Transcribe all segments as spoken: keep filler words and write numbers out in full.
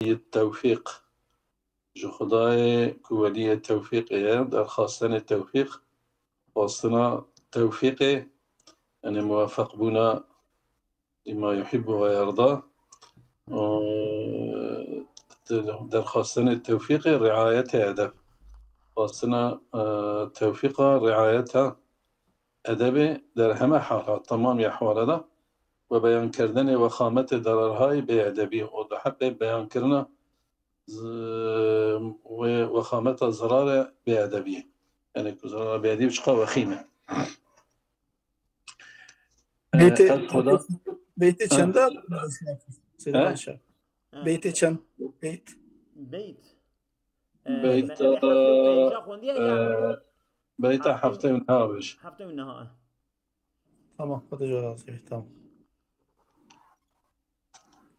weliyî tewfîq. Ji Xwedayê ku weliyê tewfîqê ye, derxastenê tewfîq, xwastina tewfîqê, yanî muwefeqbûna lima yuhîbbu ve yerda. Û derxastenê tewfîqê, riayetê edeb. Xwastina, e, tewfîqa riayeta edebê der heme hala, temamî ehwala de, we beyankirdinê wexametê derarhayî bêedebî û di heqê beyankirina z-, wê wexameta zirarê bêedebî. Yanî ku zirara bêedebî çiqa wexîm e. Beytê, Ez Xweda beytê, beytê Ha. çenda? Seyda Ha. Ayşe. Ha. Beytê çend? Beyt. Beyt. Ee, Beyt, me-, me heftê û pênca xwendiye ya? e, Beyta Heftê û heftê û neha bêj. Heftê û neha. Tamam, Xwedê ji we razî be, tamam.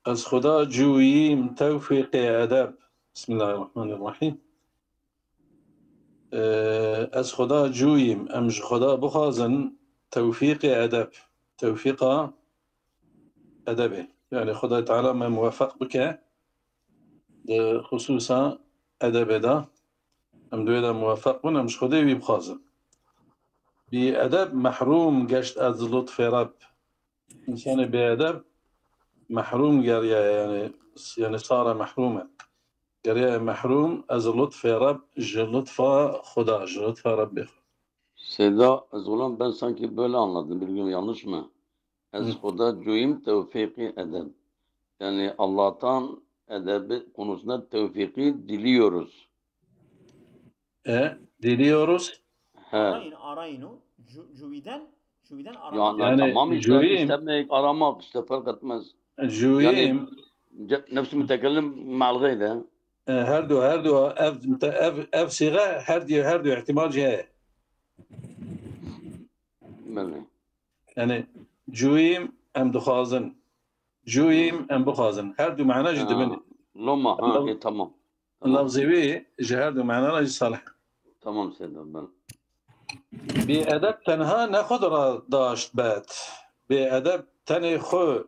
Ez Xweda cûyîm tewfîqê edeb. Bismillahirrahmanirrahîm. Ee, ez Xweda cûyîm, em ji Xweda bixwazin tewfîqê edeb. Tewfîqa edebê. Yanî Xwedê Teala me muwefeq bike di xusûsa edebê de. Em di wê de muwefeq bin, em ji Xwedê wî bixwazin. Bî edeb mehrûm geşt ez lutfê Reb. Însanê bêedeb mehrûm geriyaye, yanî, yanî sare mehrûm e. Geriyaye mehrûm ez lutfê Reb, ji lutfa Xuda, ji lutfa Rebbê xwe. Seyda, ez oğlum ben sanki böyle anladım, bilmiyorum yanlış mı? Ez Hı. Xweda cuyim tevfîqî edeb. Yani Allah'tan edebi konusunda tevfîqî diliyoruz. E, diliyoruz. He. Arayın, arayın o. Cu-, cuviden, cuviden Yani, aramak. Yani tamam işte, cuyim. İstemek, aramak işte fark etmez. Cuyim. Yani, ce-, nefs-i mütekellim malgaydı. E, her du, her du, ev, ev, ev siga, her du, her du ihtimal jî heye. Belli. Yani, cuyim, em dixwazin. Cuyim, em bixwazin. Her du mana jî Ha, dibin. Loma, ha, Law-, e, tamam. Tamam. Lafzê wî ji her du mana re jî salih. Tamam Seyda, ben. Bêedeb tenha ne xwe di re daşt bed. Bêedeb tenê xwe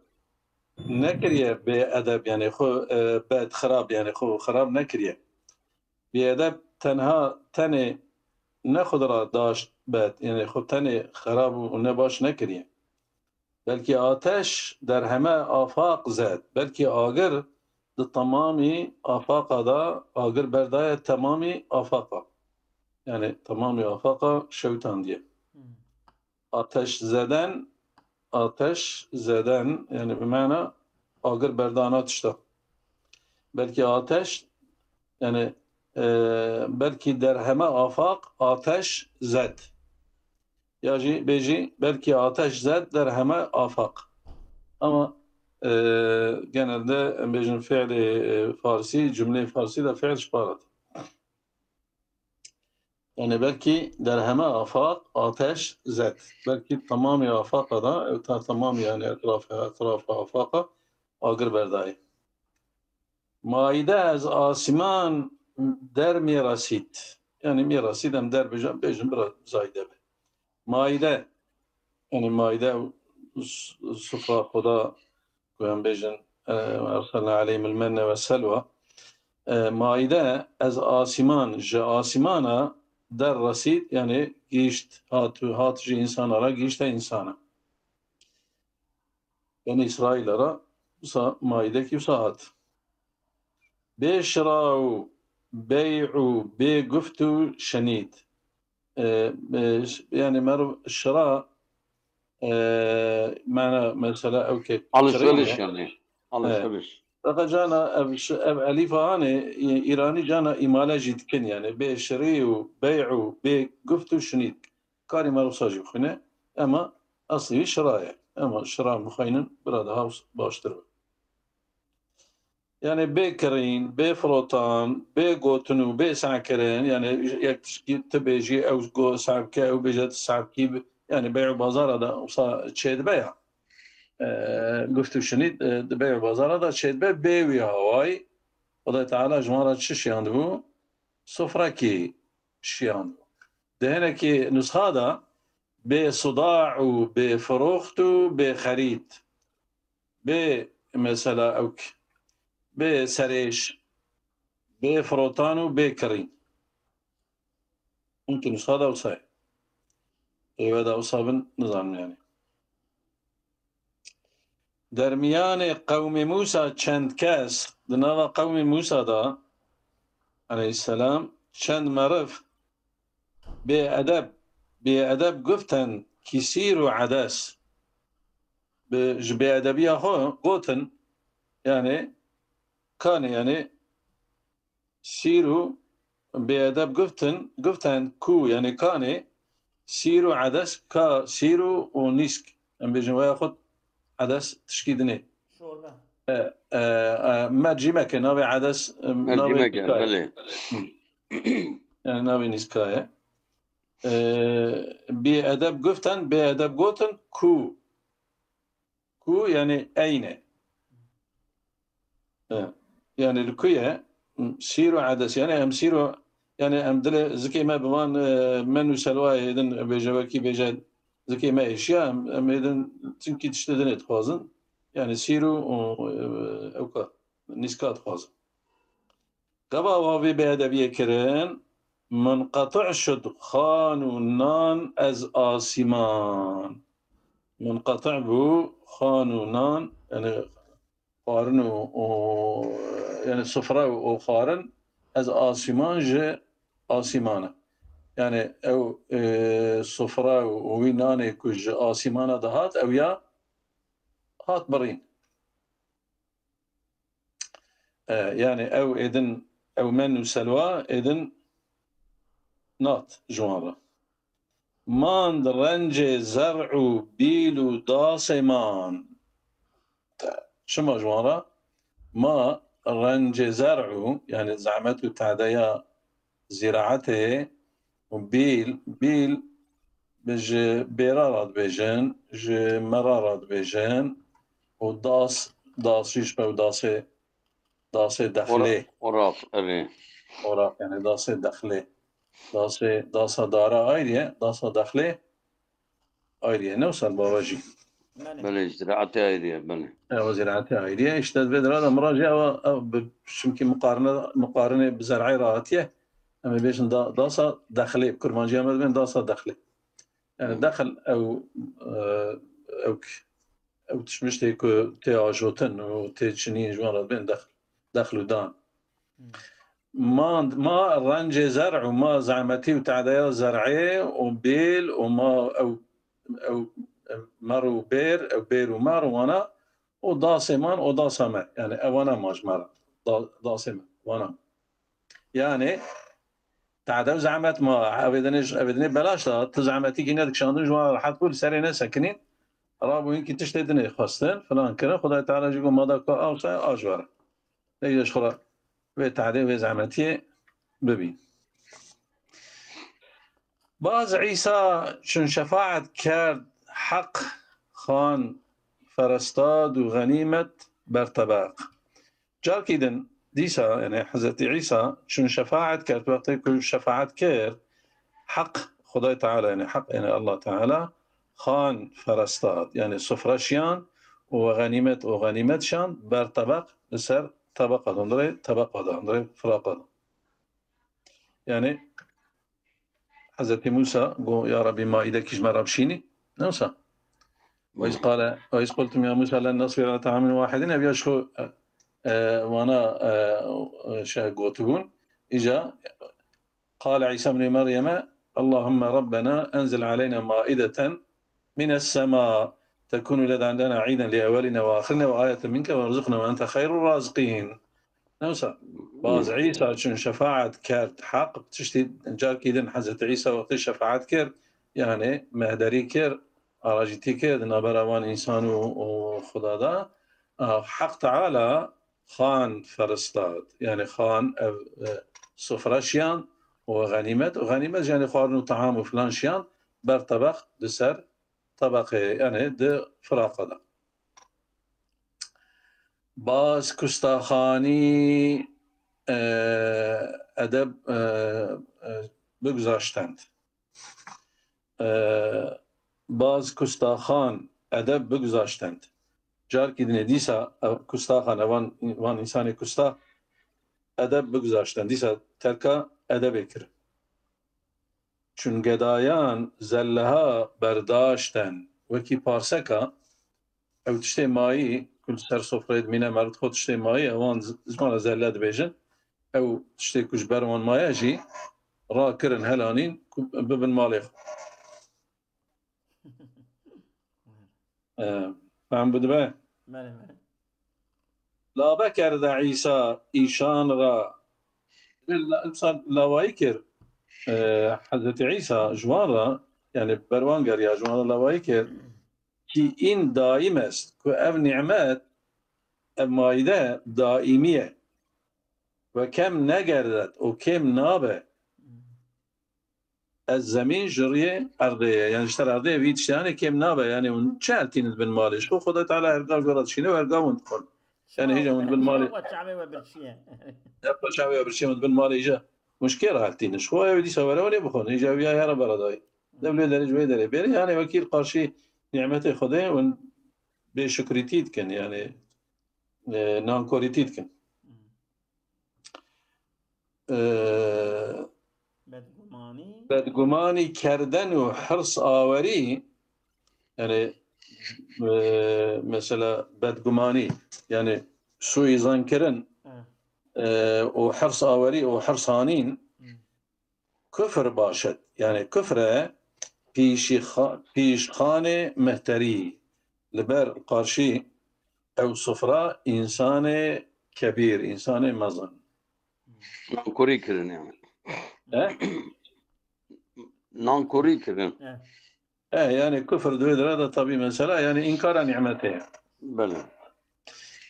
nekiriye bêedeb, yani xwe, e, bed, xirab, yani xwe xirab nekiriye. Bêedeb tenha tenê ne xwe di re daşt bed, yani xwe tenê xirab û ne baş nekiriye. Belkî ateş der heme afaq zed. Belkî agir di temamî afaqa de agir berdaye temamî afaqa. Yani temamî afaqa şewtandiye. Hmm. Ateş zeden, ateş zeden, yani bi mana agir berdana tişta. Belkî ateş, yani, e, belkî der heme afaq ateş zed. Ya jî bêjî, belkî ateş zed der heme afaq. Ama, e, genelde em bêjin fiilê, e, farsî, cumleyê farsî de fiil ji para tê. Yani belkî der heme afaq ateş zed. Belkî temamî afaqa da, ew ta temamî yani etrafê, etrafê afaqa agir berdayê. Maide ez asiman der mi resît. Yani mi resît em der bêjin, bêjin biraz zayde be. Maide, yani maide s-, sufra Xuda ku em bêjin, e, erselna aleyhim el-menne ve selwa. E, maide ez asiman, ji asimana der resît, yani gihişt, hat, hat ji insana re, gihişte insana. Beni İsrail'e ra wisa maidekî wisa hat. Bê şira û bey û bê guft û şenîd. E, e, ş-, yani merv şira, e, mana mesela ew ke Alışveriş kirîne. Yani. Alışveriş. Fakat cana ev, ş-, ev elîfa hanê, î-, îranî cana îmale jî dikin yani. Bê şirî û bey û bê guft û şinîd. Karî me wisa jî bixwîne, ema eslî wî şira ye. Ema şira bixwînin, bira daha baştir be. Yani bê kirîn, bê firotan, bê gotin û bê sehkirin, yani yek tişkî tu bêjî, ew go sehbke, ew bêje tu sehbkî bi, yani bey û bazara da wisa çêdibe ya. E, guft û şinîd, e, di bey û bazara da çêdibe, bê wî hawayî, Xwedê Teala ji wan re çi şiyandibû? Sofrekî şiyandibû. Di hinekî nusxa de bê suda û bê firoxt û bê xerîd. Bê mesela ewk. bê serêş, bê firotan û bê kirîn. Mumkin wisa da wisa ye. Ê we da wisa bin, nizanim yani. Dermiyanê qewmê Musa çend kes, di nava qewmê Musa da, aleyhisselam, çend meriv bêedeb, bêedeb guften kî sîr û edes. Bi, ji bêedebiya xwe gotin, yani, kanê, yani, sîr û bêedeb guftin, guften ku, yani, kanê, sîr û edes, ka sîr û, û nîsk. Em bêjin, weya xwe edes tişkî dinê. Şorbe. E, e, e, mercîmek e, navê edes, e, navê Mercîmek e, nîska ye. Belê. Hı. Yani, navê nîska ye. E, bêedeb guften, bêedeb gotin, ku. Ku, yani, eyne. E, yani, li ku ye, sîr û edes, yani, em sîr û, yani, em dilê zikê me bi van, e, men û selwayê din bêje, wekî bêje, zikê me êşiya, em, em ê din çinkî tiştê dinê dixwazin. Yani, sîr û, û, e, ewka, nîska dixwazin. Gava wa vê bêedebiyê kirin, munqati' şud xan û nan ez asîman. Munqati' bû xan û nan, yani xwarin û, û, yani sufre û, û xwarin ez asîman ji asîmana. Yani ew, e, sufre û wî nanê ku ji asîmana dihat, ew ya hat birîn. E, yani ew êdin, ew men û selwa êdin nat ji wan re. Mand rencê zer'û bîl û dasê man. Çima ji wan re? Ma rencê zer'û, yani zehmet û tedeya zîraetê û bîl, bîl bi ji bêra re dibêjin, ji mera re dibêjin û das, das jî ji ber dasê, dasê dexlê. Oraf, erê. Oraf, yani dasê dexlê. Dasê, dasa dara ayrı ye, dasa dexlê ayrı ye. Ne wisa bava jî. Belê, ziraetê ayrı ye, belê. Ewa ziraetê ayrı ye. İşte vê dira da mira jî ewa, ew bi, çimkî muqarine, muqarine bi zer'ê re hatiye. Em ê bêjin da, dasa dexlê. Kurmancî em ê dibên dasa dexlê. Yani dexl ew, e, ew k-, ew tişmiştê ku tê ajotin û tê çinîn ji wan re dibên dexl. Dexl û dan. Mand, ma rencê zer'û, ma zehmetî û tedeya zer'ê û bêl û ma ew, ew mer û bêr, ew bêr û mer wana û dasê man û dasa me. Yani ewana ma ji me re. Da, dasê me, wana. Yani tade û zehmet ma, ev ê dinê, ev ê dinê belaş da, tu zehmetîkî nedikişandin, ji wan rehet bû, li serê nesekinîn. Rabû hinkî tiştê dinê xwestin, filan kirin. Xwedayê Teala jî got, ma da ku a wisa a ji we re. Lê ji xwe re vê tehdê, vê zehmetiyê bibî. Baz Îsa çün şefaet kerd, heq xan ferestad û xenîmet bertebeq. Carkî din dîsa, yani Hezretî Îsa çün şefaet kerd, wextê ku şefaet kir, heq, Xwedayê Teala, yani heq, yani Allah Teala, xan ferestad, yani sufre şiyan û we xenîmet û xenîmet şiyan ber tebeq, li ser tebeqa de, hundirê tebeqa de, hundirê firaqa de. Yani Hezretî Musa got, ya Rebî, maîdekî ji me re bişînî. Ne wisa? Ve iz qale, ve iz qultum ya Musa len nasbira ala ta'amin wahidin, ev ya ji xwe, e, e, wana, e, e, şey gotibûn. Îca قال عيسى ابن مريم اللهم ربنا أنزل علينا مائدة من السماء تكون لنا عيدا لأولنا وآخرنا وآية منك وارزقنا وأنت خير الرازقين. Ne wisa? Baz Îsa çün şefaet kerd, heq, tiştî carkî din Hezretî Îsa wextê şefaet kir, yani mehderî kir, arajîtî kir, di navbera wan însan û, û Xuda de. A, Heq Teala xan feristad. Yani xan ev, e, sufre şiyan û xenîmet. Û xenîmet yani xwarin û teham û filan şiyan ber tebeq di ser tebeqê, yani di firaqa de. Baz Kustaxanî, e, edeb, e, e, bigzaştend. E, Baz Kustaxan edeb bigzaştend. Carkî dinê dîsa ev kustaxan, evan, van însanê kustax edeb biguzarşten, dîsa terka edebê kir. Çün gedayan zelleha berdaşten, wekî parseka, ew tiştê mayî, ku li ser sofreyê dimîne, meriv xwe tiştê mayî, ewan z-, ji wan re zelle dibêjin. Ew tiştê ku ji ber wan maye jî rakirin, helanîn ku bibin malê xwe. Ee, fehm bû dibe? Belê, belê. Labe kerde Îsa îşan ra. La-, insan lawayî kir, e, Hezretî Îsa ji wan ra, yani ber wan geriya, ji wan ra lawayî kir, ki în daîm est, ku ev nîmet, ev maîde daîmî ye. Ve kem negerdet û kêm nabe. Ez zemîn ji riyê erdê ye. Yani ji ser erdê ye, vî tiştê, yani kêm nabe. Yani hûn çi her tînin bin malê? Ji xwe Xwedê Teala her gav jora dişîne û her gav hûn dixwin. Yani hêja hûn bin malê. Çavê we birçiye. Ya xwe çavê we birçiye, hûn bin malê îja. Hûn ji kê re her tînin? Ji xwe ew dîsa were hûn ê bixwin. Îja ew ya here beradayî. Dev lê derê ji wê derê. Bêrê yani wekî li qarşî nîmetê Xwedê hûn bêşukrîtî dikin. Yani, e, nankorîtî dikin. Ee, Bedgumanî. Bedgumanî kerden û hirs awerî, yani, e, mesela bedgumanî, yani suîzankirin, Evet. e, û hirs awerî û hirs hanîn, Hı. kufr başet. Yani kufre pîşîxa-, pîşxanê mehterî, li ber qarşî ew sifra însanê kebîr, însanê mezin. Nankorî kirin yani. He? Nankorî kirin. He. E, yani kufr di wê dire de tabî mesela, yani înkara nîmetê ye. Belê.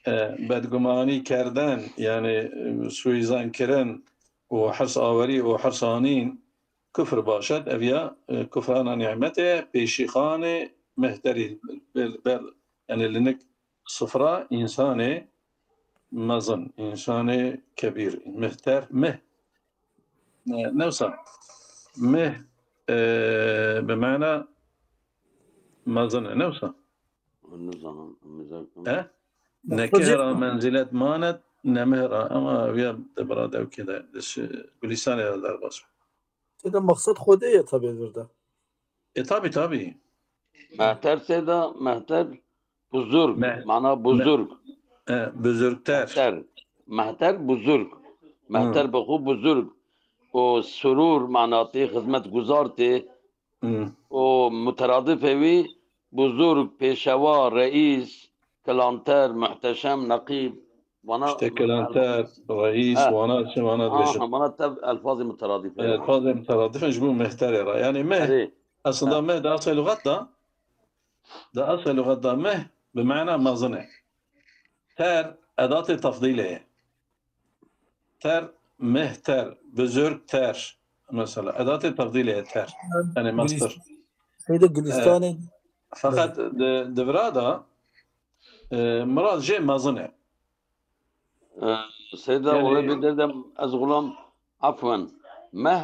E, bedgumanî kerden, yani, e, suîzan kirin û hirs awerî û hirs anîn, kufr başet, ev ya, e, kufrana nîmetê ye, pêşîxanê mehterî, ber, ber, yani li nik sifra însanê mezin, însanê kebîr, mehter, meh. E, ne wisa? Meh, e, bi mana mezin e, ne wisa? Nizanim, mizak-, He? Ne Mexsed kehra jê- menzilet manet, ne mehra, ama ev ya de bira dewkê de, de şi-, Gulîstanê de derbas bû. Tê de mexsed Xwedê ye tabi vir de. E, tabi, tabi. Mehter sê de, mehter buzurg, Me-, mana me-, buzurg. E, buzurgter. Mehter, mehter buzurg. Mehter Hı. bi xwe buzurg. O surur, mana tê xizmetguzar tê. Hı. O muteradifê wî buzurg, pêşewa, reîs, kilanter, muhteşem, neqîb. Vana İşte kilanter, reîs, Ha. vana çi, vana Ha, dibêjin. ha, vana tev elfazê muteradif e. Elfazê muteradif e ji bo mehterê re. Yani meh, Erê. aslında Ha. meh de asê lügat da, de asê lügat da meh bi mana mezin e. Ter, edatê tefdîlê ye. Ter, mehter, buzurgter. Mesela, edatê tefdîlê ye ter. Yani Gülis-, mastir. Şeyde Gülistanê E, fakat de, devra da, e, mirad jê mezin e. Ee, Seyda, Yani olê bir derdem ez gulam, afwen, meh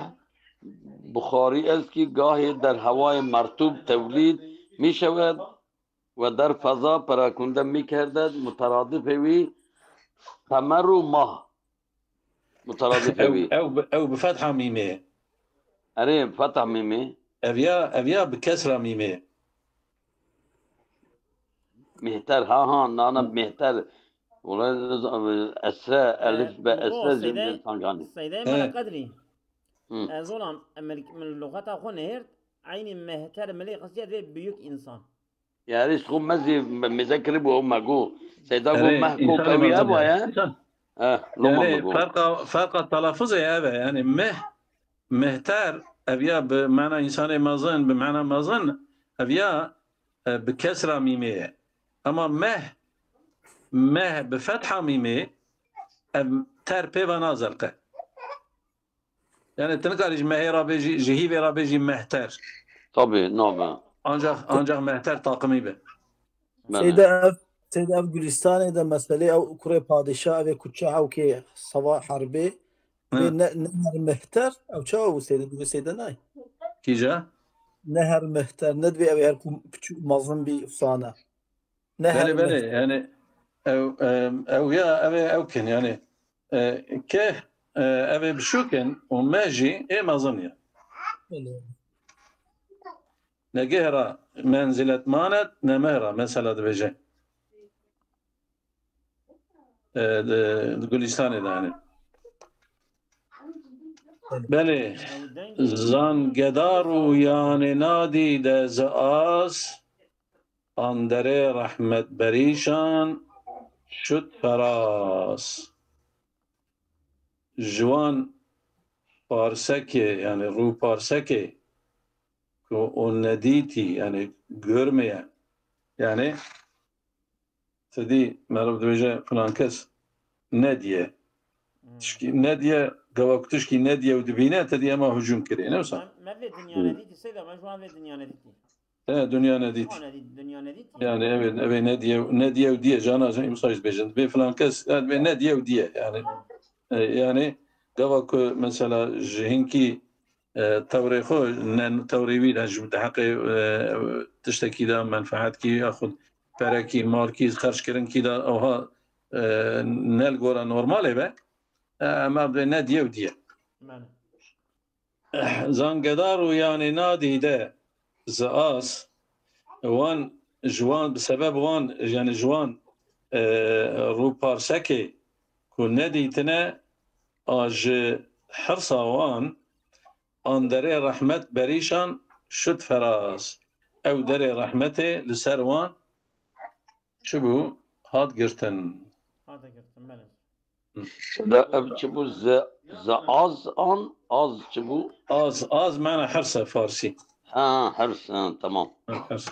buxarî est ki gahê der hewayê mertûb tewlîd mîşewed ve der feza perakunde mîkerdet, muteradifê wî qemer û mah. Muteradifê Ew, wî. ew, bi- ew bi fetha mîmê. Erê, fetha mîmê. Ev ya, ev ya bi kesra mîmê. Mihter, ha, ha, nana Hı. mihter. Wala esre, elif be E, esre bo, zî Seyde, sanganî. Seyde He. Mela Qedrî. Hı. Ez olam, em, min lugeta xwe nehêrt, eynî mehter milê xistiye dê büyük insan. Yani işte xwe mezî me-, mêze kirî bû, ew me got. Seyda got Erê, meh ko insan kewî mezin eva e. ye. İnsan. Eh, lo me Yani got. Ferqa, ferqa telafuzê ev e. Yani meh, mehter, ev ya bi mana insanê mezin, bi mana mezin, ev ya, e, bi kesra mîmê ye. Ama meh, meh bi fetha mîmê, ev ter pê ve nazerqe. Yani tu nikarî ji mehê re bêjî, ji hîvê re bêjî mehter. Tabii, nabe. Ancak, ancak mehter takımî be. Belê. Seyde ev, Seyde ev Gülistanê de meselê ew kurê padîşah, ev ê kuçe hewkê sava herbê. Hı. Vê ne, ne her mehter, ew çawa bû Seyde, dibê Seyde nay. Kîja? Ne her mehter, ne divê ew her ku piçû mezin bî fana. Ne Belê, her belê. Yani ew, e, ew ya, ev ê ew kin yani. E, keh, e, ev ê bişûk in û me jî ê mezin ya. Belê. Ne geh ra menzilet manet, ne meh ra mesela dibêje. E, di, di Gulistanê de yani. Belê, zan gedar û yanê nadî de zi az, anderê rehmet berîşan şut feras. Ji wan parsekê, yani rûparsekê ku o nedîtî, yani görmeye, yani Tedî meriv dibêje filan kes nediye. Tişkî nediye, gava ku tişkî nediye û dibîne, tedî ema hicûm kirê. Ne wisa? Me, me vê dinya nedîtî, seyda, me ji wan vê dinya nedîtî. He, dinya nedîtî. Wan nedîtî, dinya nedîtî. Yani evet, evet, nediye, nediye û diye, cana, cana, îmsa jî dibêjin. Dibê filan kes, yani dibê nediye û diye. Yani, e, yani gava ku mesela ji hinkî e, tewrê xwe, ne tewrê wî de ji di heqê, e, tiştekî de, menfeetkî, yaxud perekî, malkî, xerckirinkî de, oha, e, ne li gora normalê be, e, em ev ne diye û diye. Belê. Zan gedar û yanê nadî de zi az, wan, ji wan, bi sebeb wan, yani ji wan, e, rûparsekê ku nedîtine, a ji hirsa wan, anderê rehmet berîşan şut feras. Ew derê rehmetê li ser wan çi bû? Hat girtin. Hate girtin, belê. Seyda, ev çi bû? Zi, zi az an, az çi bû? Az, az mana hirs e farsî. Ha, hirs, ha, tamam. Hirs.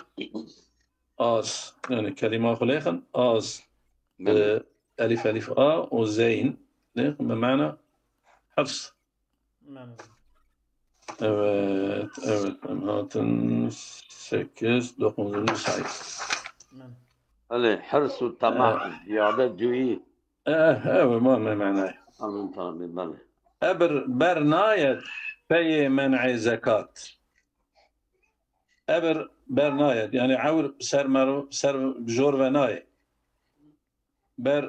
Az, yani kelîma xwe lêxin, az. Belê. E, elîf, elîf a û zeyn. Lêxin bi mana hirs. Belê. Evet, evet. Em hatin sekiz, dokuz, sayı. Belê. Belê, hirs û temah, ziyade cuyî. Eh, evet, ma me manayı. Amin, tabi, belê. Ebir ber nayet peyê men'ê zekat. Ebir ber nayet. Yani ewr ser mero, ser jor ve nayê. Ber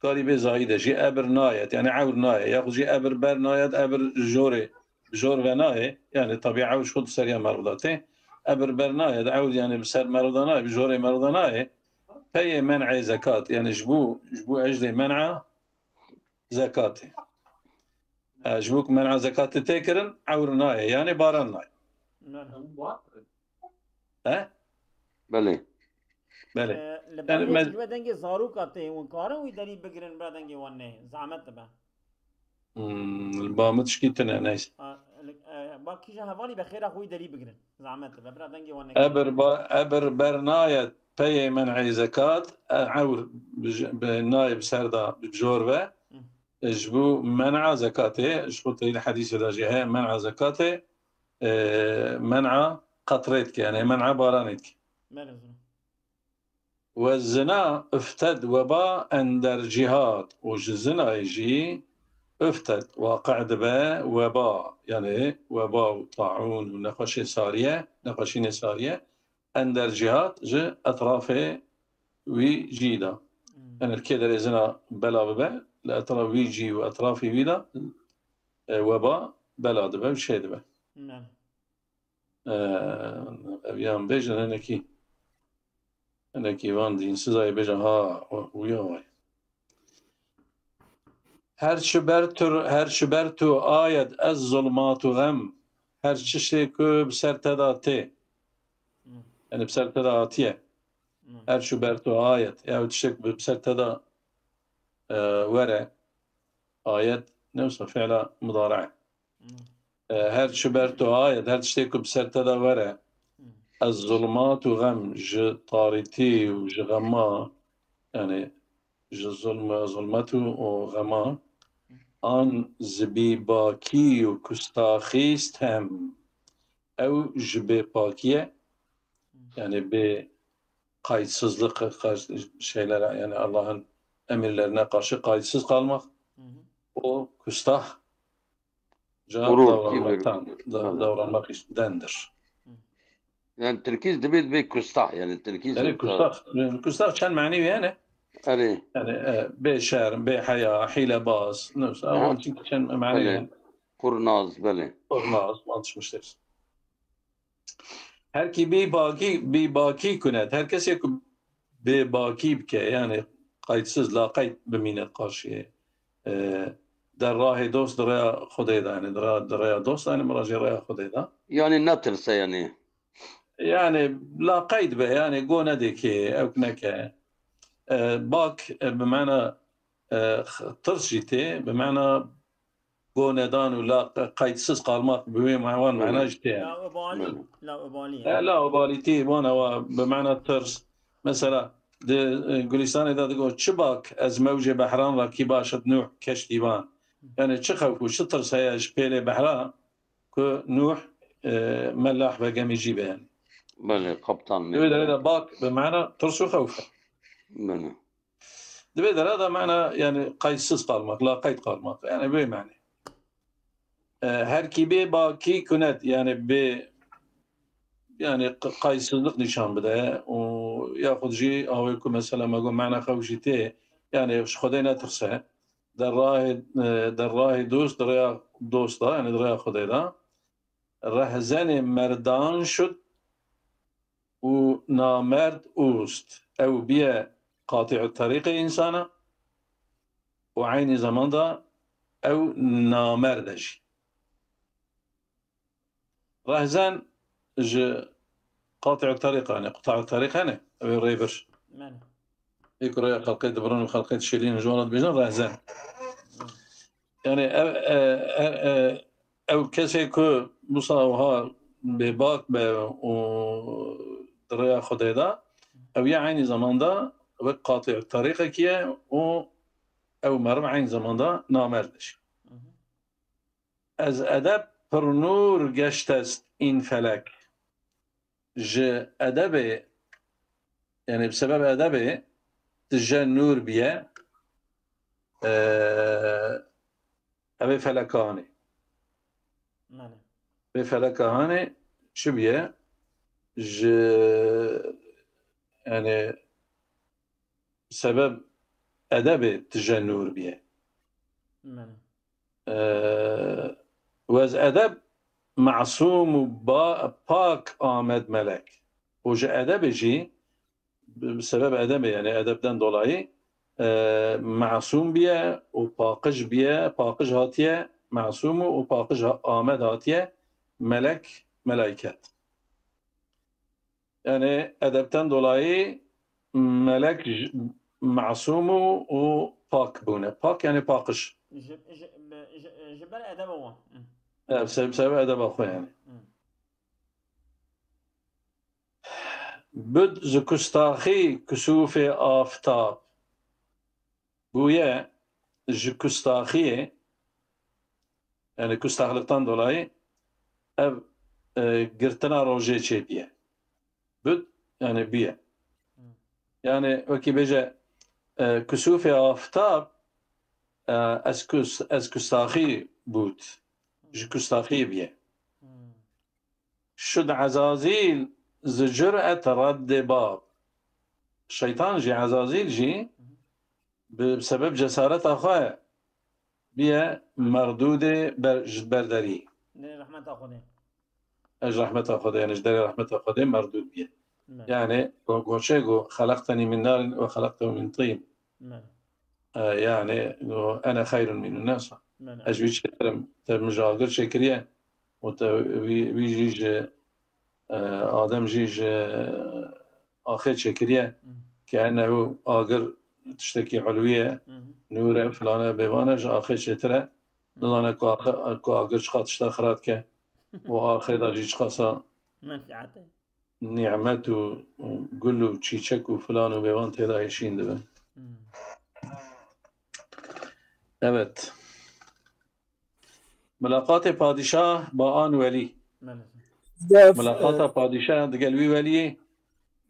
karî bê zayîde jî ebir nayet. Yani ewr nayê. Yaxud jî ebir ber nayet, ebir jorê, jor ve nayê. Yani tabi ewr ji xwe di seriya mero de tê. Ebir ber nayet, ewr yani bi ser mero de nayê, bi jorê mero de nayê. Peyê men'ê zekat. Yani ji bo, ji bo ecdê men'a zekatê. E, ji bo ku men'a zekatê tê kirin, ewr nayê. Yani baran nayê. He? Belê. Belê. E, li Yani ber me- ji we dengê zaroka tê, hûn karin wî derî bigirin, bira dengê wan nehê. Zehmet dibe. Hmm, li ba min tişkî tune, neyse. A, li, e, ba kîja hevalî be xêra xwe wî derî bigirin. Zehmet dibe, bira dengê wan nehê. Ebir, ba, ebir ber nayet peyê men'ê zekat, e, ewr bi j-, bi nayê bi ser de bi jor ve. Hı. E, ji bo men'a zekatê, ji xwe teyî li hedîsê de jî heye, men'a zekatê, e, men'a qetrê dike, yani men'a baranê dike. Belê zû. Ve zina ifted weba ender cîhat û ji zinayê jî ifted waqi dibe weba, yani weba û taûn û nexweşê sariye, nexweşînê sariye ender cîhat ji etrafê wî cî de. Hmm. Yani li kê derê zina bela bibe, li etraf wî cî û etrafê wî de, e, weba bela dibe û çê dibe. Belê. E, ev yan bêjin hinekî, hinekî van dînsizayê bêjin ha, û, û ya vay. Her çi ber tu, her çi ber tu ayet ez zulmat û xem. Her tiştê ku bi ser te de tê. Hmm. Yani bi ser te de hatiye. Hmm. Her çi ber tu ayet. Ya tiştê ku bi ser te de, e, were. Ayet ne wisa fi'la mudare. Hmm. E, her çi ber tu ayet, her tiştê ku bi ser te de were. Hmm. Ez zulmat û xem, ji tarîtî û ji xema, yani ji zulm, zulmet û, û xema, an ji bîbakî û kustaxî stem. Ew ji bêpakî ye, yani bê kayıtsızlık, kar-, şeylere, yani Allah'ın emirlerine karşı kayıtsız kalmak, Hı hı. o küstah Gurur, davranmaktan, kibir. da-, Hı. davranmak iştendir. Hı. Yani Tirkî dibê dibê küstah, yani Tirkî Yani küstah, küstah çend manî wê hene? Erê. Yani e, bê şerm, bê heya, hîlebaz, nefs, Ha. ewan çi çend manî Belê. hene? Kurnaz, belê. Kurnaz, mantıklı. Her ki bê bakî, bê bakî kunet. Her kesê ku bê bakî bike, yani qaytsız, laqayt bimîne karşıyê. E, der rahê dost di rêya Xwedê de, yani di rêya, di rêya dost, yani mirajê rêya Xwedê de. Yani netirse yani. Yani laqayt be, yani go nedê ki, ewk neke. E, bak, e, bi mana, e, tirs jî tê, bi mana go nedan û la qaytsız kalmak bi wê wan mana jî tê. Laubali. Belê. Laubali. E, laubalitî, wan ewa bi mana tirs. Mesela di e, Gulîstanê de digo, çi bak ez mewcê behran rakî başit Nuh keştîvan. Yani çi xewf û çi tirs heye ji pêlê behra ku Nuh e, melah ve gemî jî be yani. Belê, kaptan Divê derê de bak bi mana tirs û xewf e. Belê. Divê derê de mana yani qaytsız kalmak, laqayt kalmak. Yani bê mane. E, her ki bê bakî kunet, yani bê yani q- qaytsızlık nîşan bide û yaxud jî awê ku mesela me got mana xew jî tê, yani ji Xwedê netirse, der rahê, e, der rahê dost, di rêya dost da, yani di rêya Xwedê da, rehzenê merdan şut û namerd ûst. Ew biye qatî'u terîqê însana û eynî zamanda ew namerd e jî. Rehzen ji qatî'u terîq, yani quta'u terîq hene, ew ê rêbir. Belê. Ê ku rêya xelqê dibirin û xelqê dişêlînin ji wan re dibêjin rehzen. Yani ev, e, e, e, ew kesê ku wisa wiha bêbak be û di rêya Xwedê de, ew ya eynî zamanda wek qatî terîqekî ye û ew meriv eynî zamanda namerd e jî. Mhm. Ez edeb pir nûr geştest în felek. Ji edebê, yani bi sebeb edebê tije nûr biye, e, evê feleka hanê. Belê. Vê feleka hanê çi biye? Ji, yani sebeb edebê tije nûr biye. Belê. E, wez edeb masûm û ba-, pak amed melek. Û ji edebê jî, bi sebeb edebê, yani edebden dolayı, e, masûm biye û paqij biye, paqij hatiye, masûm û paqij ha-, amed hatiye, melek, melaiket. Yani edebten dolayı melek j-, masûm û, û pak bûne. Pak yani paqij. Ji, ji, bi- ji, ji ber edeba wan. Hı. Evet, sebeb, sebeb edeba xwe yani. Hı. Bud ji kustaxî kusûfê aftab bûye, ji kustaxiyê, yani küstahlıktan dolayı ev, e, girtina rojê çêbiye. Bud, yani biye. Hı. Yani wekî bêje, e, kusûfê aftab, e, ez kus-, ez kustaxî bût. Ji kustaxiyê biye. Hı. Şud Ezazîl zi cüret reddê bab. Şeytan jî, Ezazîl jî bi sebeb cesareta xwe biye merdûdê ber, ji berderî. Derê rehmeta Xwedê. Ez rehmeta Xwedê, yani ji derê rehmeta Xwedê merdûd biye. Belê. Yani go-, goçê go, "Xelaqteni min narin ve xelaqtehu min tin." Belê. E, yani go, "Ene xeyrun min." Nesa. Belê. Ez wî çêtir im, te min ji agir çêkiriye û te wî, wî jî ji, e, Adem jî ji axê çêkiriye. Hı. Ke enehu agir tiştekî ulwî ye, Hı hı. nûr e, filan e, bêvan e, ji axê çêtir e. Nizane ku axê, ku agir çiqa tişta xira dike û axê de jî çiqasa Menfiate. nîmet û, û gul û çîçek û filan û bêvan tê de hêşîn dibe. Hı. Evet. Milaqatê padîşah ba an welî. Belê. Def, Milaqata padîşah digel wî weliyê,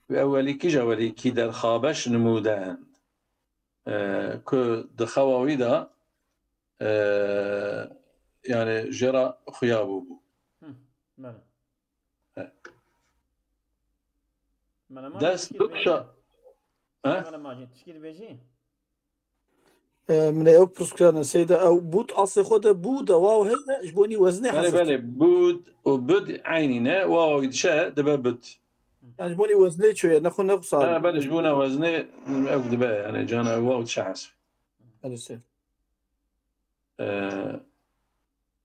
wî ew welî kîja welî kî derxabeş nimûdend. E, ku di xewa wî de, e, yani jê re xuya bûbû. Hı. Belê. Dest bikşa. He? Mele Macî, tişkî dibêjî? E, min ê ew pirs kirine, Seyda, ew bût aslê xwe de bû de waw heye, ji bo nî weznê Belê, hezf. Belê, bûd û bud eynî ne, waw dişe dibe bud. Yani ji bo nî weznê çûye, ne xwe ne xwe Ha, belê, ji bo ne weznê ew dibe, yani cana waw dişe hezf. Belê, sê. E,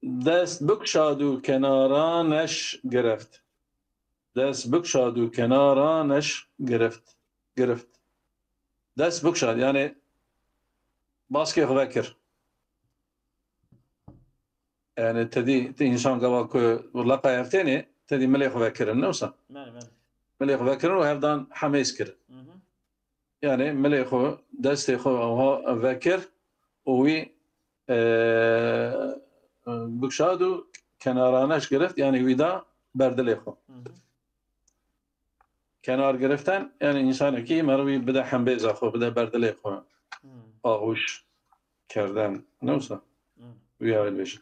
dest bikşad û kenara neş gireft. Dest bikşad û kenara neş girift. Girift. Dest bikşad, yani baskê xwe vekir. Yani tedî, ti insan gava ku leqa hev tênê, tedî milê xwe vekirin, ne wisa? Belê, belê. Milê xwe vekirin û hevdan hemêz kirin. Hı hı. Yani milê xwe, destê xwe awha vekir û wî, e, bikşad û kenarane ji girift, yani wî da berdilê xwe. Hı hı. Kenar giriften, yani insanekî merivî bide hembêza xwe, bide berdilê xwe. Hı. Ağûş kerden, ne wisa? Hı. Wî ya dibêjin.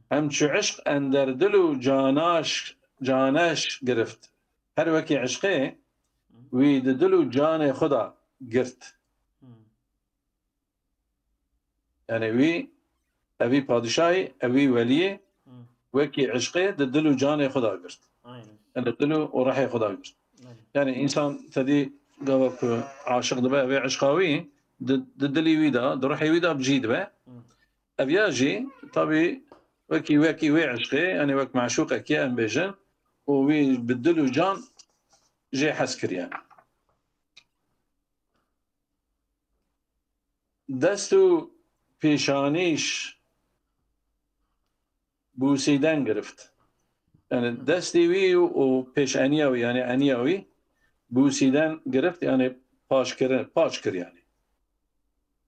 Hem çi eşq ender dil û canaş, caneş girift. Her wekî eşqê wî di dil û canê xwe de girt. Yani wî, evî padişahî, evî weliyê wekî eşqê di dil û canê xwe de girt. Aynen. Yani dil û, û rehê xwe de girt. Aynen. Yani insan tedî gava ku aşiq dibe, evê eşqa wî di, di dilî wî de, di ruhê wî de bi cî dibe. Hı. Ev ya jî, tabî, wekî, wekî wê eşqê, yani wek meşûqekî em bêjin, û wî bi dil û can jê hez kiriye. Dest û pêşanîş bûsîden girift. Yani destê wî û pêşeniya wî, yani eniya wî bûsîden girift, yani paş kirin, paş kir yani.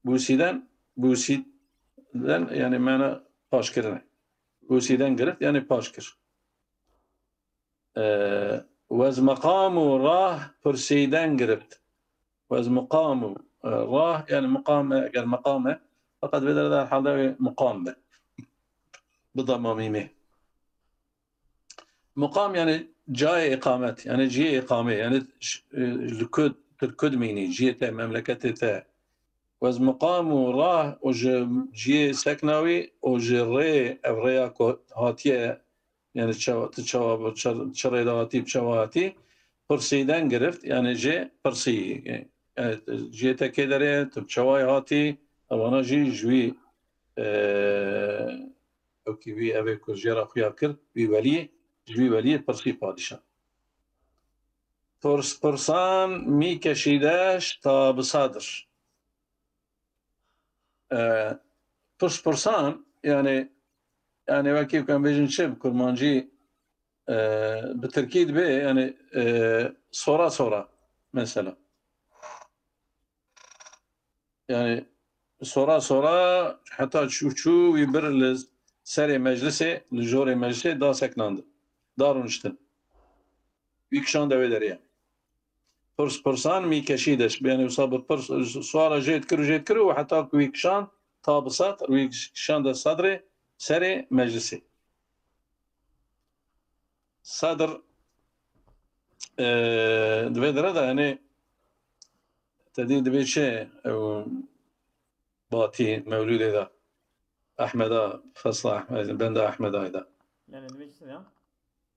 Bûsîden, bûsîden, yani mena paş kirine. Bûsîden girift, yani paş kir. E, wez meqam û rah pirsîden girift. Wez meqam û, e, rah, yani meqam e, eger meqam e, feqet vê derê de herhalde wê meqam be. Bi dama mîmê. Meqam yani cayê îqamet, yani cihê îqamê, yani ş-, e, li ku, tu li ku dimînî, cihê te, memleketê te. Wez meqam û rah û ji cihê sekna wî û ji rê, ev rêya ku hatiye, yani çawa, tu çawa, bi çi, çi rê de hatî, bi çawa hatî, pirsîden girift, yani jê pirsî. Yani cihê te kê derê, tu bi çawa hatî, evana jî ji wî, e, ew kî wî, evê ku jê re xuya kir, wî weliyê, ji wî weliyê pirsî padîşah. Pirs pirsan mî keşîdeş ta bi sadir. E, pirs pirsan, yani, yani wekî ku em bêjin çi bi kurmancî, e, bi tirkî dibe, yani, e, sora sora, mesela. Yani sora sora heta çû çû wî bir li serê meclisê, li jorê meclisê da seknandin. Da rûniştin. Wî kişande wê derê. Pirs pirsan mî keşîdeş. Yani wisa bi pirs, suala jê dikir û jê dikir û heta ku wî kişand ta bi sedr, wî kişande sedrê serê meclisê. Sedr, e, di vê dere de, yani, te dî dibê çi, ew, batî mewlûdê de, Ehmeda, fesla Ehmed, benda Ehmedayê de. Yani, dibê çi ya?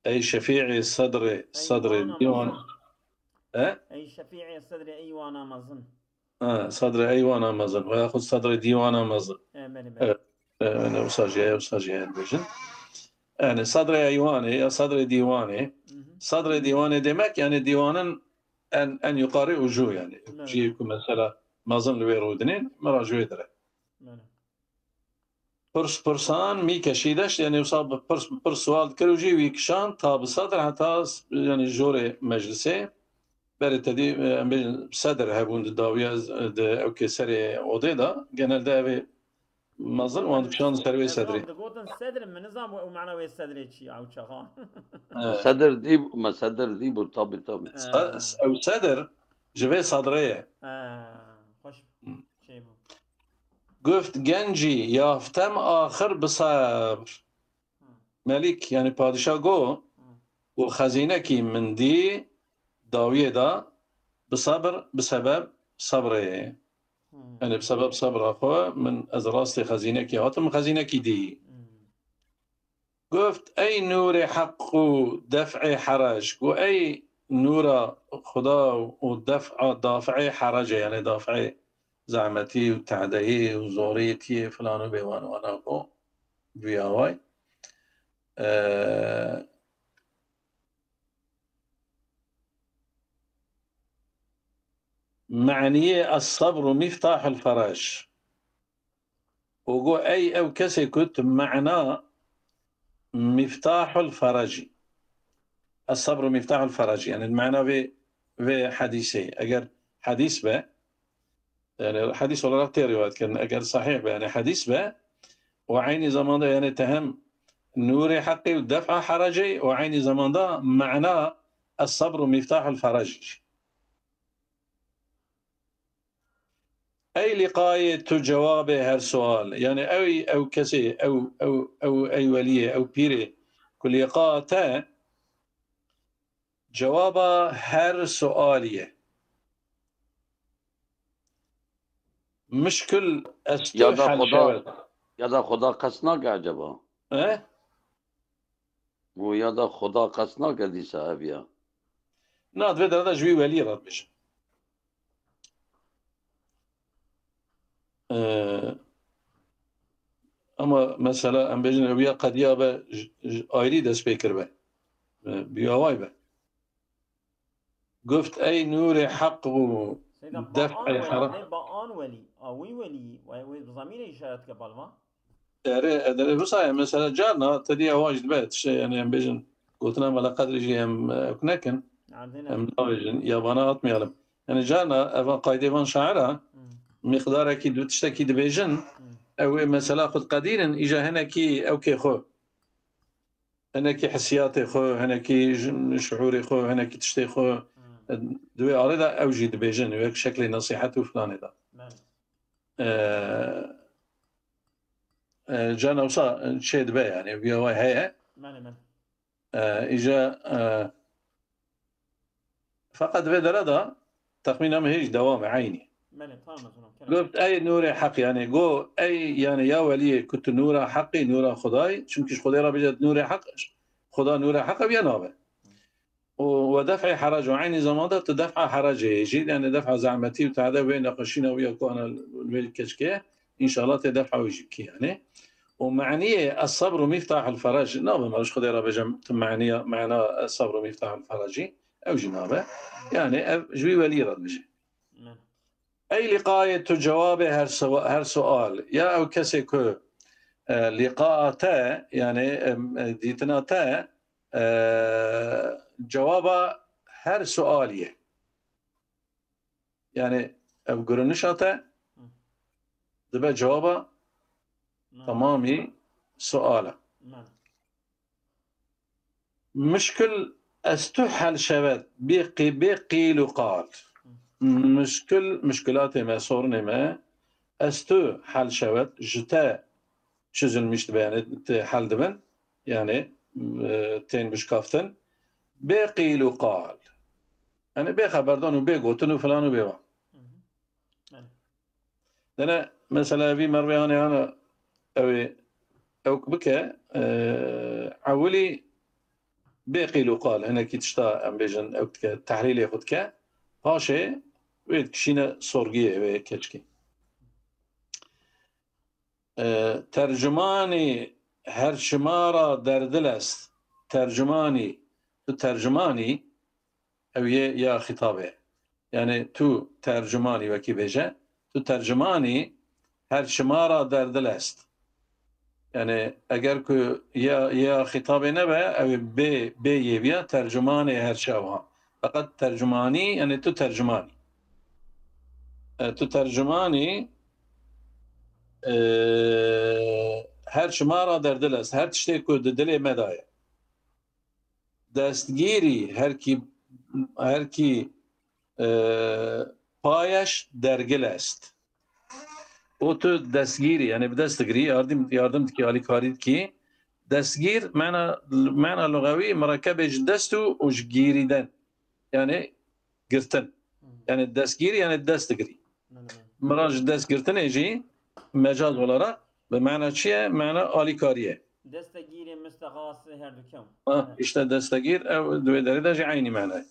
Ey şefîî sedrê, sedrê dîwan. E? Ey şefîî sedrê eywana mezin. Ha, sedrê eywana mezin veya xwe sedrê dîwana mezin. E, belê, belê. Evet. E, yani wisa jî heye, wisa jî heye dibêjin. Yani sedrê eywanê ya sedrê dîwanê. Hı hı. Sedrê dîwanê demek yani dîwanin en, en yukarı ucu yani. Evet. Cihê ku mesela mezin li wê rûdinên, mera ji wê dire. Belê. Pirs pirsan mî keşîdeş, yani wisa bi pirs, bi pirs sual dikir û jî wî kişand ta bi sedr heta s-, yani jorê meclisê. Berê te dî, e, em bêjin sedr hebûn di dawiya, e, di ewkê serê odê de. Genelde evê mezin wan dikişand ser wê sedrê. Digotin sedr, min nizam ew mana wê sedrê çi ya ew çaxa. Evet. Sedr dî, me sedr dî bû, tabi, tabi. Se-, ew sedr ji vê sedrê ye. Ha, xweş. Hı. Şey bû. Guft gencî yaftem axir bi sebr. Hı. Melîk, yani padîşah got, Hı. û xezînekî min dî dawiyê de bi sebr, bi sebeb sebrê. Hmm. Yani bi sebeb sebra xwe min ez rastê xezînekî hatim, xezînekî dî. Hmm. Guft, ey nûrê heq û def'ê herec. Gu, ey nûra Xuda û def'a, daf'ê herece, yani daf'ê zehmetî û tehdeyî û zorîtiyê filan û bêwan wana ku duya way. Ee, Me'niyê es-sebru miftahul ferec. Û got, ey ew kesê ku tu mena miftahul ferecî. Es-sebru miftahul ferecî. Yani mena vê, vê hedîsê. Eger hedîs be, yani hedîs olarak tê rivayet kirin. Eger sahih be, yani hedîs be, û eynî zamanda yani te hem nûrê heqê û def'a herecê û eynî zamanda mena es-sebru miftahul ferecî. Ey liqayê tu cewabê her sual. Yani ew, ew kesê, ew, ew, ew, ey weliyê, ew pîrê ku liqa te cewaba her sualî ye. Mişkil ez tu Ya da hel Xuda, şewet. Ya da Xuda qest nake acaba? E? Û ya da Xuda qest nake dîsa ev ya? Na, divê dera de ji wî welî re dibêjin. Ee, ama mesela em bêjin ew ya qediya be, j-, j-, ayrî dest pê kiribe. Ee, bi away be. Guft ey nûrê heq û Seyda, ba def'ê an welî, hera- ne ba an welî, a wî welî, wê, wê bi zamîrê îşaret ke balva? Erê, edere wisa ye. Mesela carna te dî ewa jî dibe, tiştê, yani em bêjin, gotina mela qedrê jî em, e, ew nekin. Erdê ne? Em nabêjin, yabana atmayalım. Yani carna evan qaydê van şaira, Hmm. miqdarekî du tiştekî dibêjin, Hmm. ew ê mesela xwe diqedînin, îja hinekî ew kê xwe. Hinekî hissiyatê xwe, hinekî ji-, şuûrê xwe, hinekî tiştê xwe. Hmm. Di wê alê de ew jî dibêjin, wek şeklê nesîhet û filanê de. Belê. E, e, carna wisa çê dibe, yani, vîya wê heye. Belê, belê. E, îja, e, feqet vê dere de texmîna min hêj dewam e, eynî. Belê, tamam, tamam, kerem. Got, ey nûrê heq, yani, go, ey, yani, ya weliyê ku tu nûra heqî, nûra Xwedayî, çimkî ji Xwedê re bêje nûrê heq, Xweda nûrê heq e, ya nabe. û we def'ê herac û eynî zamanda tu def'a heracê yê jî, yani def'a zehmetî û tehde wê nexweşîna wî ya ku ana wê keçikê, înşallah tê def'a wî jî bikî yani. Û me'niyê es-sebru miftahul ferec, nabe me ji Xwedê re bêjim tu me'niya, me'na es-sebru miftahul ferecî, ew jî nabe. Yani ev ji wî welî re dibêje. Amin. Ey liqayê tu cewabê her sewa-, her sual. Ya ew kesê ku, e, liqaa te, yani, em, e, dîtina te, e, cewaba her sualî ye. Yani ev gurinişa te Hı. dibe cewaba Hı. temamî suala. Hı. Mişkil ez tu hel şewet bê qî-, bê qîl û qal. Hı. Mişkil, mişkilatê me, sorunê me, ez tu hel şewet ji te çözülmüş dibe, yani tê hel dibin, yani, e, tên bişkaftin. Bê qîl û qal. Yani bê xeberdan û bê gotin û filan û bê wan. Hı hı. Yani. Dene mesela vî mervê hane hane ew ê, ew bike, e, ewilî bê qîl û qal, hinekî tişta em bêjin, ew dike, tehlîlê xwe dike. Paşê wê dikişîne sorgiyê wê keçikê. E, tercumanî her çima ra derdil est. Tercumanî, tu tercumanî, ew yê ya xîtabê. Yani tu tercumanî wekî bêje, tu tercumanî her çima ra derdil est. Yani eger ku ya, ya xîtabê nebe, ew bê, bê yê biya tercumanê her çi ew ha. Feqet tercumanî, yani tu tercumanî. E, tu tercumanî, e, her çima ra derdil est. Her tiştê ku di dilê me de ye. Destgîrî herkî, herkî, e, payeş dergil est. Û tu destgîrî, yani bi dest digirî, yardım, yardım dikî, alîkarî dikî. Destgîr, mena, mena lugewî, mirekebê ji dest û, û ji gîrîden. Yani girtin. Hı. Yani destgîr, yani dest digirî. Hı hı. Mira ji dest girtinê jî mecaz olarak bi mana çi ye? Mana alîkarî ye. Destegîrê mistexas her du kew. Ha, işte destegîr, ew di wê derê de jî eynî mana ye.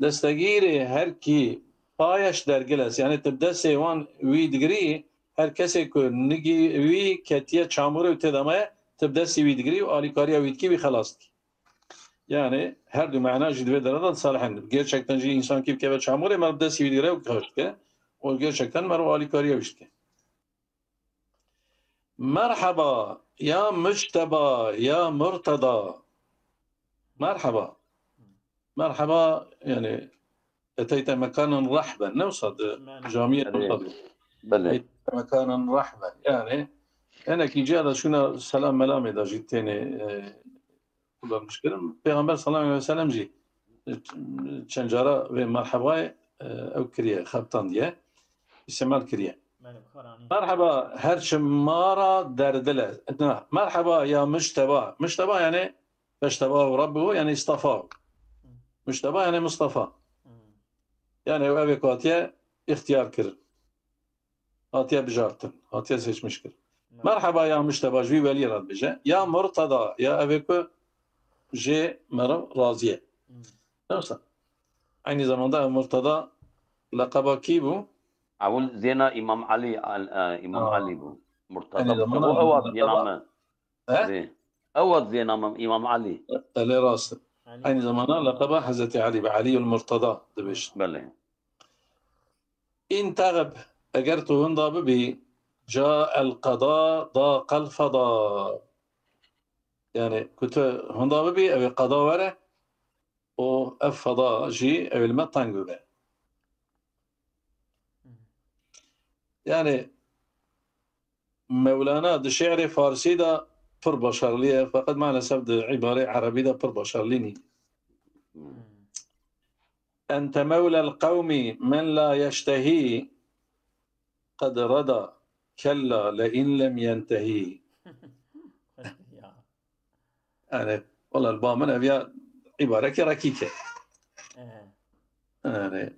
Destegîrê her kî payeş dergiles, yani tu bi destê wan wî digirî, her kesê ku nigî wî ketiye çamûrê û tê de maye, tu bi destî wî digirî û alîkariya wî dikî, wî xelas dikî. Yani her du mana jî di vê derê de salih in. Gerçekten jî însan kî bikeve çamûrê, meriv destî wî digire û xweş dike. Û gerçekten meriv alîkariya wî dike. Merheba ya Mucteba ya Murtada. Merheba. Merheba, yani eteyte mekanen rahben. Ne wisa di Merheba. Camiye Erê. Wisa di. Belê. Eteyte mekanen rahben. Yani enekî ciya de şuna selam melamê de jî têne, e, kullanmış kirin. Peygamber sallallahu aleyhi ve sellem jî, e, çend cara vê merhebayê, e, ew kiriye, xebtandiye, îstimal kiriye. Merheba, her çi mara derdile. Na, merheba ya Mujteba. Mujteba yani feştebahu Rabbuhu yani istafahu. Mujteba yani Mustafa. Yani ew evê ku hatiye îxtiyar kirin. Hatiye bijartin, hatiye seçmiş kirin. Merheba ya Mujteba, ji wî welî re dibêje. Ya Murtada, ya evê ku jê meriv razî ye. Yoksa, aynı zamanda ev Murtada leqeba kî bû? Ewil zêna Îmam Elî, Al-, e, Îmam Ha. Elî bû. Murtada Aynı bû. zamanda Ew hat zêna Murtada. Me. He? Rê. Ew hat zêna me Îmam Elî. Elê rast. Elî. Aynı zamanda leqeba Hezretî Elî bi Elî el Murtada dibêjin. Belê. În texib, eger tu hinda bibî, ca el qeda, da qel feda. Yani ku tu hinda bibî, ew ê qeda were û ev feda jî ew ê li me teng bibe. Yani Mewlana di şi'rê farsî de pir başarlî ye, feqet maalesef di îbarê erebî de pir başarlî nî. Ente mewlel qewmî men la yeştehî qed reda kella le in lem yentehî. Ya. Yani, wala li ba min ev ya îbareke rekîk e. Ehe. Yani,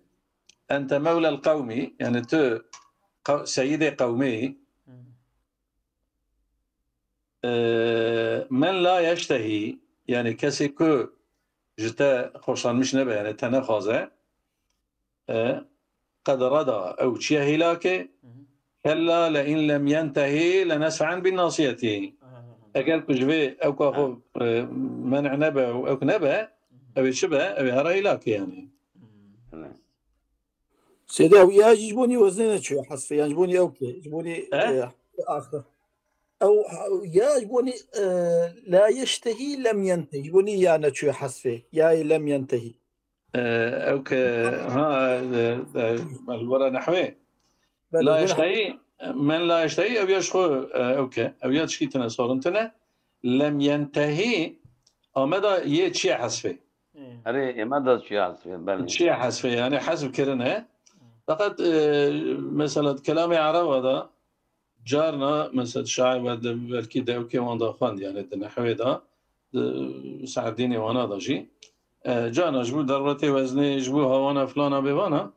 ente mewlel qewmî, yani tu qew-, seyidê qewmê yî. Hı. E, men la yeştehî, yani kesê ku ji te xoşlanmiş nebe, yani te nexwaze, e, qed reda, ew çiye hêlakê, Hı hı. kella le in lem yentehî le nesfe'en bin nasiyetî. Hı hı hı. Eger ku ji vê ew ka xwe, Ha. e, men'e nebe û ew nebe, Hı hı. ew ê çi be? Ew ê hera hêlakê yani. Hı. Seyda, ew ya jî ji bo nî weznê neçûye hesfê, yan ji bo nî ew ke, ji bo nî, He? e, axir. Ew, ya ji bo nî, e, la yeştehî lem yentehî, ji bo nî ya neçûye hesfê, ya yê lem yentehî. E, ew ke, ha, e, e, li were nehwê. Belê, La were yeştehî, men la yeştehî, ew ya ji xwe, e, ew ke, ew ya tişkî tine, sorun tine. Lem yentehî, Ameda yê çiye hesfê. Erê, ême de çiye hesfê, belê. Çiye hesfê, yani hesf kirine. Feqet, e, mesela, di kelamê Ereba de, carna, mesela, şair ve de, belkî de ew ke wan da xwend, yani di nehwê de, di Se'dînê wana da jî, e, carna ji bo derwetê weznê, ji bo hawana filana bêvana,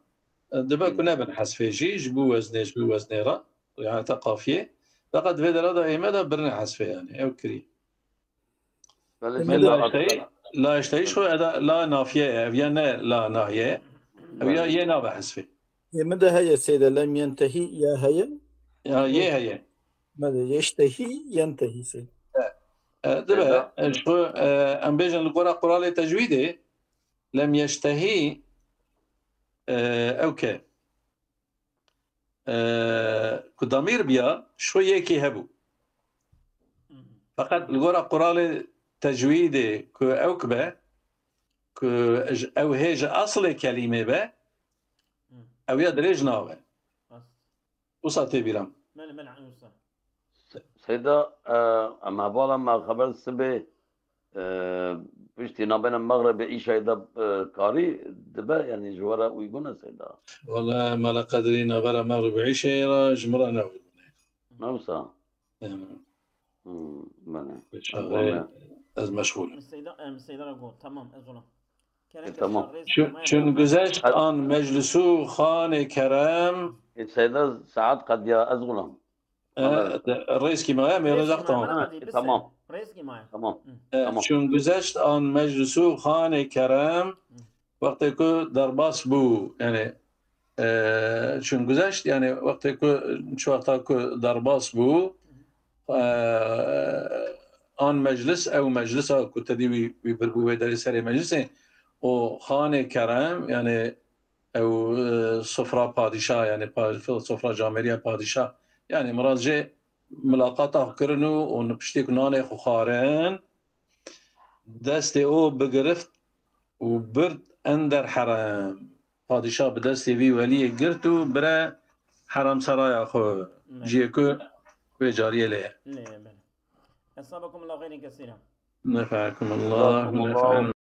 e, dibe ku nebin hesfê jî, ji bo weznê, ji bo weznê re, rihayeta qafiyê. Feqet vê dera de ême de birine hesfê, yani, ew kirî. Belê, Min Seyda, la eşteyî, la eşteyî ji xwe eda la nafiye ye, ev ya ne la nahiye ye. Ev ya Belê. Yê nabe hesfê. Yê min de heye Seyda, lem yentehî ya heye. Ya yê heye. Me de yeştehî yentehî Seyda. E, dibe, Seyda. E, ji xwe, e, em bêjin li gora quralê tecwîdê, lem yeştehî, e, ew ke. E, ku damîr biya, şo yekî hebû. Feqet li gora quralê tecwîdê ku ew kibe, ku j-, ew hê ji aslê kelîmê be, ew ya dirêj nabe. Wisa tê bîra min. Belê, belê, Elî Usta. Se-, Seyda, e, em hevala me xeber sibê, e, piştî nabêne mexribê îşayê de, e, karî dibe, yanî ji we re uygun e Seyda? Wala mala qedrî navbera mexrib û îşayê re ji min re ne uygun e. Ne wisa? Yani. Hmm, belê. Çaxê ez meşxûl im. Seyda, em, Seyda re got, tamam, ez ona. Kerem, e, tamam. Çün, çün güzeşt an meclisû xanê kerem. E, Seyda saet qediya, ez gulam. E, de, rêzkî maye, me rêz axtan. Tamam. Rêzkî maye. Tamam. E, tamam. Çün güzeşt an meclisû xanê kerem. Wextê ku derbas bû, yani, e, çün güzeşt, yani, wextê ku, çi wexta ku derbas bû, e, an meclis, ew meclisa ku tedî wî, wî birbû wê derê serê meclisê, û xanê kerem, yani, ew, e, sofra padîşa, yani, pa-, sofra camêriya padîşa, yani, mirad jê milaqata xwe kirin û, û piştî ku nanê xwe xwarin, destê o bigirift û bird ender herem. Padîşah bi destê vî weliyê girt û bire heremseraya xwe, cihê ku wê cariyê lê ye. Lê ye, belê. Esabakumullah xeyrên kesîra. Nefakumullah, nefakumullah.